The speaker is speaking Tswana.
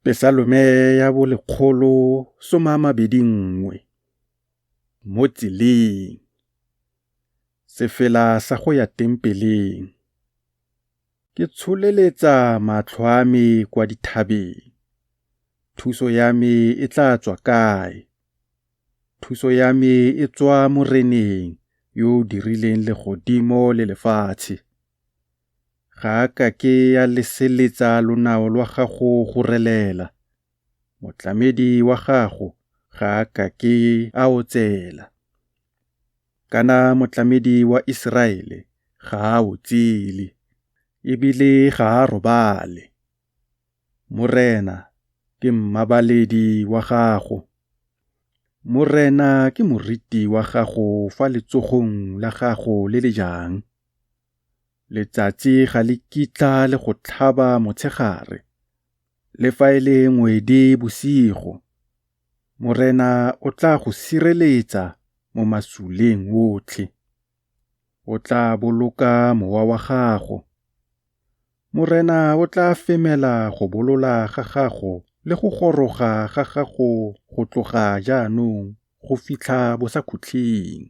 Pesalome ya bo 121. Mo tseleng. Sefela sa go ya tempeleng. Ke tsholeletsa matlho a me kwa dithabeng. Thuso ya me e tla tswa kae? Thuso ya me e tswa Moreneng yo o dirileng legodimo le lefatshe. Ga a ka ke a leseletsa lonao lwa gago go relela, motlamedi wa gago ga a ka ke a otsela. Kana motlamedi wa Iseraele ga a otsele, e bile ga a robale. Morena ke mmabaledi wa gago. Morena ke moriti wa gago fa letsogong la gago le le jang. Letsatsi ga le kitla le go tlhaba motshegare, le fa e le ngwedi bosigo. Morena o tla go sireletsa mo masuleng otlhe. O tla boloka mowa wa gago. Morena o tla femela go bolola ga gago le go goroga ga gago go tloga jaanong go fitlha bosakhutleng.